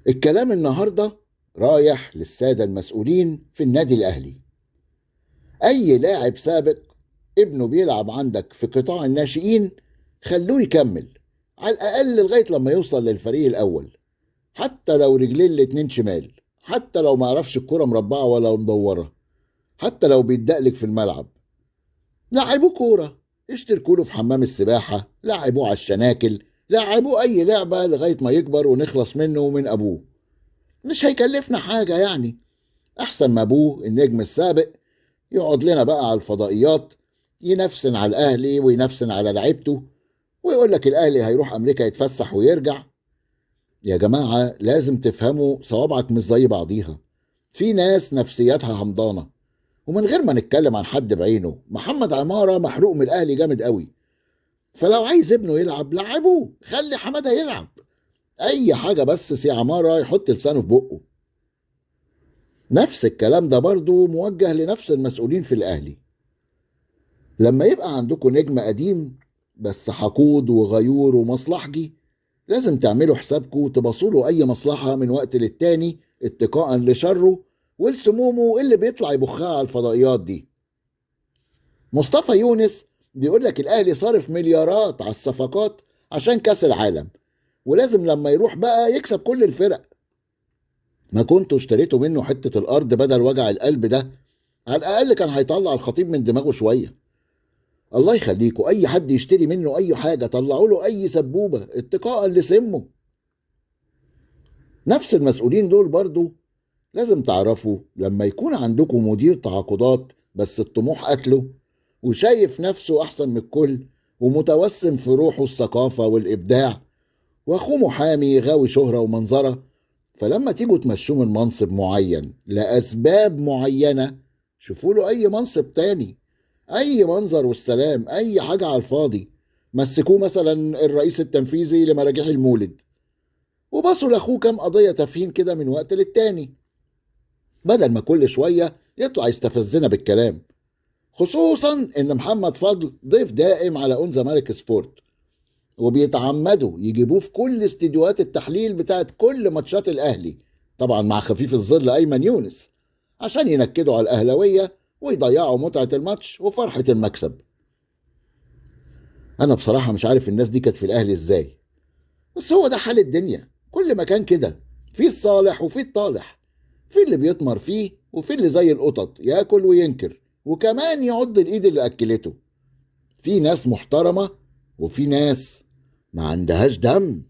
الكلام النهاردة رايح للسادة المسؤولين في النادي الأهلي. أي لاعب سابق ابنه بيلعب عندك في قطاع الناشئين خلوه يكمل على الأقل لغاية لما يوصل للفريق الأول، حتى لو رجلين الاتنين شمال، حتى لو ما عرفش الكرة مربعة ولا مدورة، حتى لو بيتدقلق في الملعب. لعبوه كورة، اشتركوا له في حمام السباحة، لعبوه على الشناكل، لعبوه أي لعبة لغاية ما يكبر ونخلص منه ومن أبوه. مش هيكلفنا حاجة يعني، أحسن ما أبوه النجم السابق يقعد لنا بقى على الفضائيات ينفسن على الأهلي وينفسن على لعيبته ويقول لك الأهلي هيروح أمريكا يتفسح ويرجع. يا جماعة لازم تفهموا صوابعك مش زي بعضيها، في ناس نفسياتها همضانة. ومن غير ما نتكلم عن حد بعينه، محمد عمارة محروق من الأهلي جامد قوي، فلو عايز ابنه يلعب لعبوه، خلي حمادة يلعب أي حاجة، بس سي عمارة يحط لسانه في بقه. نفس الكلام ده برضو موجه لنفس المسؤولين في الأهلي. لما يبقى عندكم نجم قديم بس حقود وغيور ومصلحجي، لازم تعملوا حسابكم وتبصوا له أي مصلحة من وقت للتاني اتقاء لشره ولسمومه اللي بيطلع يبخها على الفضائيات دي. مصطفى يونس بيقول لك الأهلي صارف مليارات على الصفقات عشان كاس العالم، ولازم لما يروح بقى يكسب كل الفرق. ما كنتوا اشتريتوا منه حتة الأرض بدل وجع القلب ده، على الأقل كان هيطلع الخطيب من دماغه شوية. الله يخليكوا أي حد يشتري منه أي حاجة طلعوا له أي سبوبة اتقاء لسمه. نفس المسؤولين دول برضو لازم تعرفوا لما يكون عندكم مدير تعاقدات بس الطموح قتله وشايف نفسه أحسن من الكل ومتوسم في روحه الثقافة والإبداع، وأخوه محامي غاوي شهرة ومنظرة، فلما تيجوا تمشوه من منصب معين لأسباب معينة شوفوا له أي منصب تاني، أي منظر والسلام، أي حاجة على الفاضي. مسكوه مثلا الرئيس التنفيذي لمراجيح المولد، وبصوا لأخوه كام قضية تافهين كده من وقت للتاني، بدل ما كل شوية يطلع يستفزنا بالكلام. خصوصا إن محمد فضل ضيف دائم على أون زمالك سبورت، وبيتعمدوا يجيبوه في كل استديوهات التحليل بتاعت كل ماتشات الأهلي، طبعا مع خفيف الظل أيمن يونس، عشان ينكدوا على الأهلاوية ويضيعوا متعة الماتش وفرحة المكسب. أنا بصراحة مش عارف الناس دي كانت في الأهلي إزاي، بس هو ده حال الدنيا، كل مكان كده، في الصالح وفي الطالح، في اللي بيطمر فيه وفي اللي زي القطط ياكل وينكر وكمان يعض الإيد اللي أكلته. في ناس محترمة وفي ناس ما عندهاش دم.